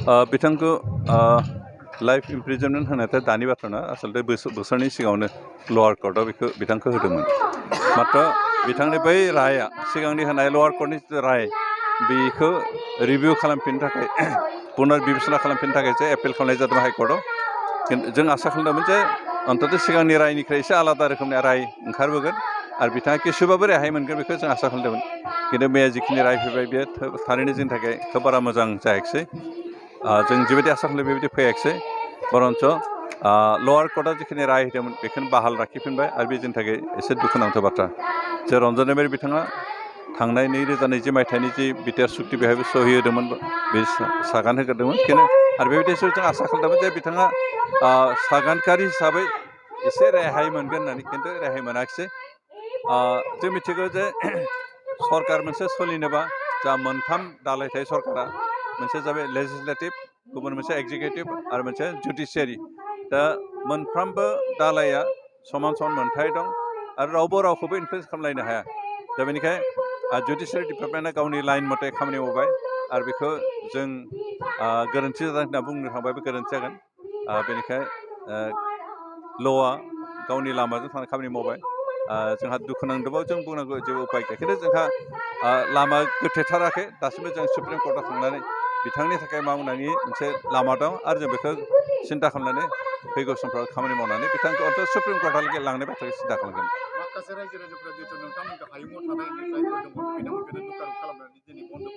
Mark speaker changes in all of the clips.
Speaker 1: बिथांखौ लाइफ इमप्रिजनमेन्ट होनायाथ' दानि बाथ्रा नङा आसलथे बोसोरनि सिगाङावनो लवार कर्टआव बिथांखौ होदोंमोन मात्र बिथांनि बै राया सिगांनि होनाय लवार कर्टनि राय बेखौ रिभिउ खालामफिननो थाखाय पुनर्बिबेसना खालामफिननो थाखायसो एपिल खालामनाय जादों हाइकर्टआव जों आसा खालामदोंमोन जे अन्तत सिगांनि रायनिफ्राय एसे आलादा रोखोमनि राय ओंखारबोगोन आरो बिथाङा किसुबाबो रेहाय मोनगोन बेखौ जों आसा खालामदोंमोन खिन्थु मैया जिखिनि राय फैबाय बेयो थारैनो जोंनि थाखाय खोब बारा मोजां जायाखिसै जों जिबायदि आसा खालामदों बेबायदि फैयाखिसै बरन्च लवार कर्टआ जिखिनि राय होदोंमोन बेखौनो बाहाल लाखिफिनबाय आरो बे जोंनि थाखाय एसे दुखुनांथाव बाथ्रा जे रन्जन दैमारि बिथाङा थांनाय 2020 मायथाइनि जि बिटिआर सुक्ति बेहायबो सहि होदोंमोन बे सागान होग्रोदोंमोन आरो बेबायदिसो जों आसा खालामदोंमोन जे बिथाङा सागानकारि हिसाबै एसे रेहाय मोनगोन होननानै खिन्थु रेहाय मोनाखिसै जों मिथिगौ जे सरकार मोनसे सोलिनोबा जा मोनथाम दालाय थायो सरकारा मोनसे जाबाय लेजिस्लेटिभ गुबुन मोनसे एग्जिकिउटिभ आरो मोनसे जुडिसियारि दा मोनफ्रोमबो दालाया समान समान मोनथाय दं आरो रावबो रावखौबो इनफ्लुयेन्स खालामलायनो हाया दा बेनिखायनो जुडिसियारि डिपार्टमेन्टआ गावनि लाइन मथे खामानि मावबाय आरो बेखौ जों गोरोन्थि जादों होनना बुंनो थांबा बे गोरोन्थि जागोन बेनिखायनो ल'आ गावनि लामाजों थांनानै खामानि मावबाय जोंहा दुखु नांदोंबाबो जों बुंनांगौ जेबो उपाय गैया खिन्थु जोंहा लामा गोथेथाराखै दासिमबो जों सुप्रिम कर्टआव थांनानै बिथांनि थाखाय मावनायनि मोनसे लामा दं आरो जों बेखौ सिन्था खालामनानै फैगौ समफ्राव खामानि मावनानै बिथांखौ अन्थ' सुप्रिम कर्टआव लांनाय बाथ्राखौ सिन्था खालामगोन
Speaker 2: माखासे रायजो राजाफोरा जिहेतु नोंथांमोनखौ हायुङाव थानाय जायफोर दङ बिथांमोनखौनो दुखारुप खालामनानै दिनै बन्द'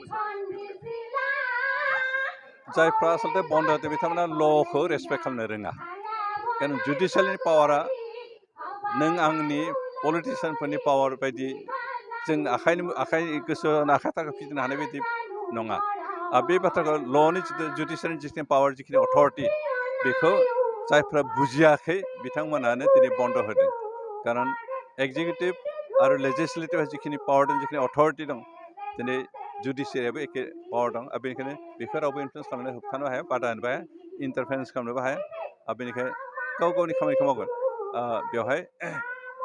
Speaker 1: जायफ्रा आसलथे बन्द' होदों बिथांमोना ल'खौ रेसपेक्ट खालामनो रोङा कारण जुडिसियेलनि पावारा नों आंनि पलिटिसियानफोरनि पावार बायदि जों आखाइ गोसोआव आखाइ थाखा फिदिंनो हानाय बायदि नङा बे बाथ्राखौ ल'नि जुडिसियेलनि जिखिनि पावार जिखिनि अथरिटि बेखौ जायफ्रा बुजियाखै बिथांमोनानो दिनै बन्द' होदों कारण एक्जिकिउटिभ आरो लेजिस्लेटिभ जिखिनि पावार दं जिखिनि अथरिटि दं दिनै जुडिसियारियाबो एखे पावार दं आरो बेनिखायनो बेखौ रावबो इनफ्लुयेन्स खालामनो होबथानो हाया बादा होनोबो हाया इन्टारफेरेन्स खालामनोबो हाया बेनिखायनो गाव गावनि खामानिखौ मावगोन बेवहाय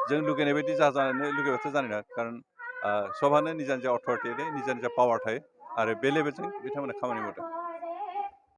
Speaker 1: जों लुगैनाय बायदि जाजानो लुगैबाथ' जानाय नङा कारण सबहानो निजा निजा अथरिटि निजा निजा पावार थायो आरो बे लेभेलजों बिथांमोना खामानि मावदों